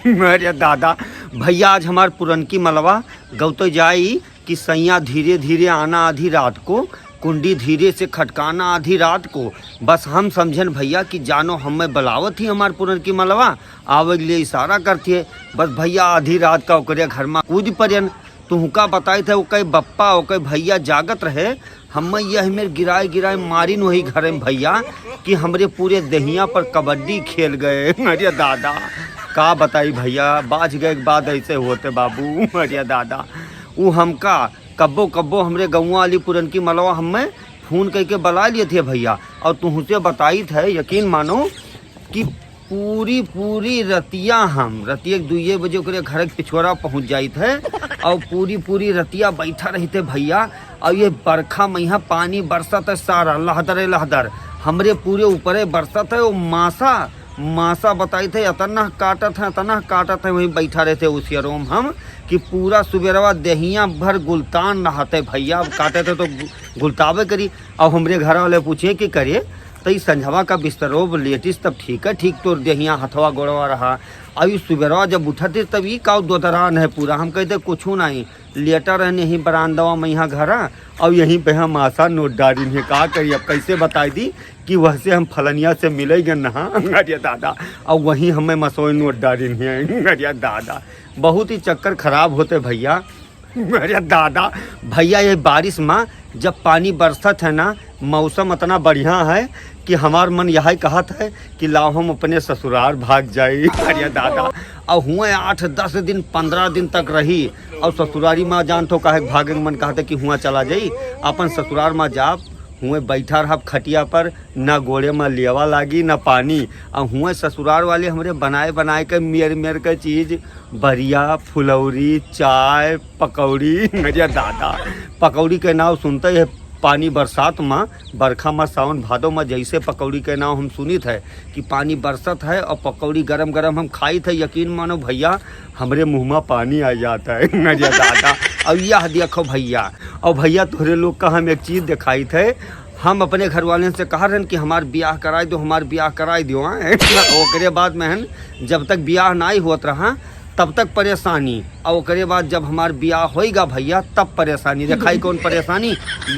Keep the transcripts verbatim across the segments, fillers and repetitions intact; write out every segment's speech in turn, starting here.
अरे दादा, भइया आज हमार पुरनकी मलवा गौतो जाई कि सैया धीरे धीरे आना आधी रात को, कुंडी धीरे से खटकाना आधी रात को। बस हम समझेन भइया कि जानो हमें बलावत ही हमार पुरनकी मलवा, आवे के लिए इशारा करती है। बस भइया आधी रात का ओकरे घर मा कूद पड़ेन। तुहका बताइत है, ओके बप्पा, ओके भइया जागत रहे, हमें यह मेर गिराए गिराए मारिन वही घर में भइया कि हमरे पूरे देहिया पर कबड्डी खेल गए। अरे दादा, का बताई भइया, बाझ गए के बाद ऐसे होते बाबू। अरे दादा, उ हमका कब्बो कब्बो हमरे गौवा वाली पुरनकी मलवा हमें फोन करके बला लिए थे भइया। और तुहसे बताइत है, यकीन मानो कि पूरी पूरी रतिया हम रतिया के दुइये बजे ओकरे घर के पिछोरा पहुँच जाइत है और पूरी पूरी रतिया बैठा रहित है भइया। और ये बरखा मइहाँ पानी बरसत है सारा लहदरे लहदर, हमरे पूरे ऊपरे बरसत है। वो मासा, मासा बताइत है, अतना काटत है, अतना काटत है, वहीं बैठा रहित है उसियरो में हम कि पूरा सुबेरवा देहिया भर गुलतान नहाते भइया। अब काटत है तो गु-, गुलतावे करी। अब हमरे घर वाले पूछे कि करे, तो ई संझवा का बिस्तरो लेटिस तब ठीक है, ठीक तोर देहिया हथवा गोड़वा रहा। अब ई सुबेरवा जब उठत है तब ई का दोदरान है पूरा। हम कहते कुछू नहीं, लेटा रहन यहीं बरामदवा में यहाँ घरा, और यहीं पे हम आसा नोट डारिन है। का करी, अब कैसे बताई दी कि वहसे हम फलनिया से मिले गए नहा। अरे दादा, और वहीं हमें मसोई नोट डारिन है। अरे दादा, बहुत ही चक्कर खराब होते भइया। अरे दादा, भइया ये बारिश मा जब पानी बरसत है ना, मौसम इतना बढ़िया है कि हमार मन यही कहत है कि लाओ हम अपने ससुराल भाग जाई। अरे दादा, और हुए आठ दस दिन, पन्द्रह दिन तक रही, और ससुरारी मा जान तो काहे भागे के मन कहत है कि हुआ चला जाई, अपन ससुराल मा जाब, हुए बैठा रहब खटिया पर, ना गोड़े मा लेवा लागी ना पानी। और हुए ससुराल वाले हमरे बनाए बनाए के मेर मेर के चीज, बरिया, फुलौरी, चाय, पकौड़ी। अरे दादा, पकौड़ी के नाव सुनते ही पानी बरसात मा, बरखा मा, सावन भादो मा जैसे पकौड़ी के नाव हम सुनित है कि पानी बरसत है और पकौड़ी गरम गरम हम खाइत है, यकीन मानो भइया, हमरे मुँह मा पानी आ जात है। अरे दादा, और यह देखो भइया, और भइया तोहरे लोग का हम एक चीज देखाइत है। हम अपने घर वालेन से कहा रहन कि हमार बियाह कराई दो, हमार बियाह कराई दो, हाँ? ओकरे बाद में हन, जब तक बियाह नाई होत रहा, तब तक परेशानी, और ओकरे बाद जब हमार बियाह होइगा भइया, तब परेशानी। देखाई कौन परेशानी?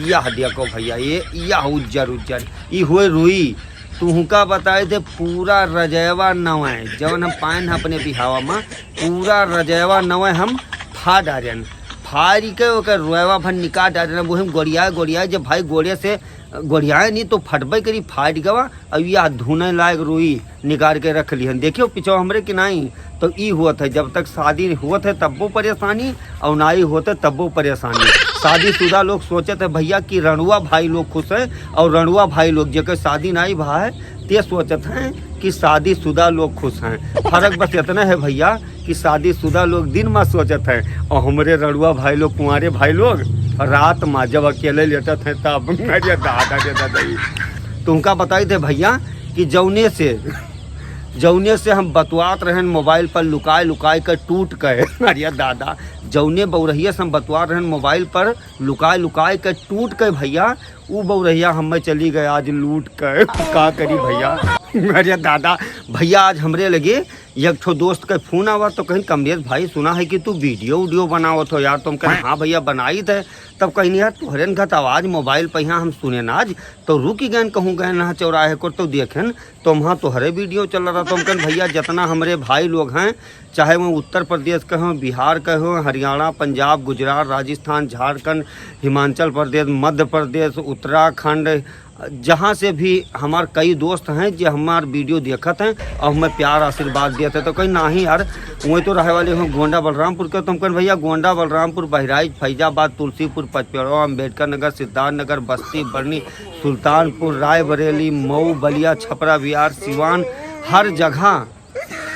यह देखो भइया, ये, यह उज्जर उज्जर, ई हुए रुई। तुहका बताइत है, पूरा रजयवा नवै, जवन हम पाएन अपने बिहावा मा, पूरा रजयवा नवै हम फाड़ डारेन। फाड़ के ओकर रोयवा भर निकाल डारेन। वही में गोड़ियाए, गोड़ियाए, जब भाई गोड़े से गोड़ियाए नहीं तो फटबे करी, फाट गवा। अब यह धुने लायक रुई निकाल के रख लिहन। देखियो पिछवा हमरे कि नाई, तो ई होत है, जब तक शादी होत है तब्बो परेशानी, और नाई होत है तब्बो परेशानी। शादीशुदा लोग सोचत है भइया कि रंड़ुआ भाई लोग खुश है, और रंड़ुआ भाई लोग जेकर शादी नाई भा है, ते सोचत हैं कि शादीशुदा लोग खुश हैं। फर्क बस इतना है भइया कि शादीशुदा लोग दिन मा सोचत हैं और हमरे रंड़ुआ भाई लोग, कुंवारे भाई लोग रात मा जब अकेले लेटत हैं तब। अरे दादा रे दादा, ई तुमका बताइत है भइया कि जौने से, जौने से हम बतवात रहन मोबाइल पर लुकाए लुकाए के टूट के, अरे दादा, जौने बउरहिया से हम बतवात रहन मोबाइल पर लुकाए लुकाए के टूट के भइया, ऊ बउरहिया हमें चली गए आज लूट के। का करी भइया? अरे दादा, भइया आज हमरे लगे एक ठो दोस्त के फोन आवा तो कहिन, "कमलेश भाई, सुना है कि तू वीडियो उडियो बनावत हो यार।" तो हम कहेन, "हाँ भइया, बनाइत है।" तब कहिन, "यार, तोहरेन घत आवाज मोबाइल पे यहाँ हम सुनेन आज, तो रुकि गएन, कहूँ गएन ना चौराहे को तो देखेन, तो वहाँ तोहरे वीडियो चल रहा।" तो हम कहेन, "भइया, जितना हमरे भाई लोग हैं, चाहे वो उत्तर प्रदेश के हों, बिहार के हों, हरियाणा, पंजाब, गुजरात, राजस्थान, झारखंड, हिमाचल प्रदेश, मध्य प्रदेश, उत्तराखंड, जहाँ से भी हमार कई दोस्त हैं जो हमार वीडियो देखत हैं और हमें प्यार आशीर्वाद देत हैं।" तो कहिन, "नाहीं यार, वहीं तो रहे वाले हों गोंडा बलरामपुर के।" तो हम कहेन, "भइया, गोंडा बलरामपुर, बहराइच, फैजाबाद, तुलसीपुर, पचपेड़वा, अम्बेडकर नगर, सिद्धार्थ नगर, बस्ती, बरनी, सुल्तानपुर, रायबरेली, मऊ, बलिया, छपरा, बिहार, सिवान, हर जगह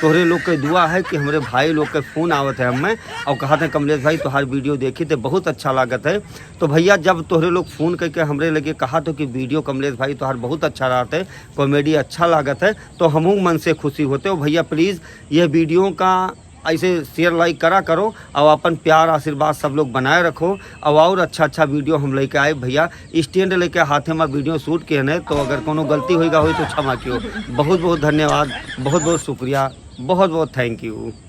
तोहरे लोग के दुआ है कि हमरे भाई लोग के फोन आवत है हमें और कहत हैं, 'कमलेश भाई, तोहार वीडियो देखित है, बहुत अच्छा लागत है।' तो भइया, जब तोहरे लोग फोन करके हमरे लगे कहत हो कि वीडियो कमलेश भाई तोहार बहुत अच्छा रहत है, कॉमेडी अच्छा लागत है, तो हमहूँ मन से खुशी होते हो। भइया, प्लीज ये वीडियो का ऐसे शेयर लाइक करा करो और अपन प्यार आशीर्वाद सब लोग बनाए रखो और, और अच्छा अच्छा वीडियो हम लेके आए भइया। स्टैंड लेके हाथे मा वीडियो शूट किए हैं, तो अगर कोनो गलती होइगा होई तो क्षमा कियो। बहुत बहुत धन्यवाद, बहुत बहुत शुक्रिया, बहुत बहुत thank you।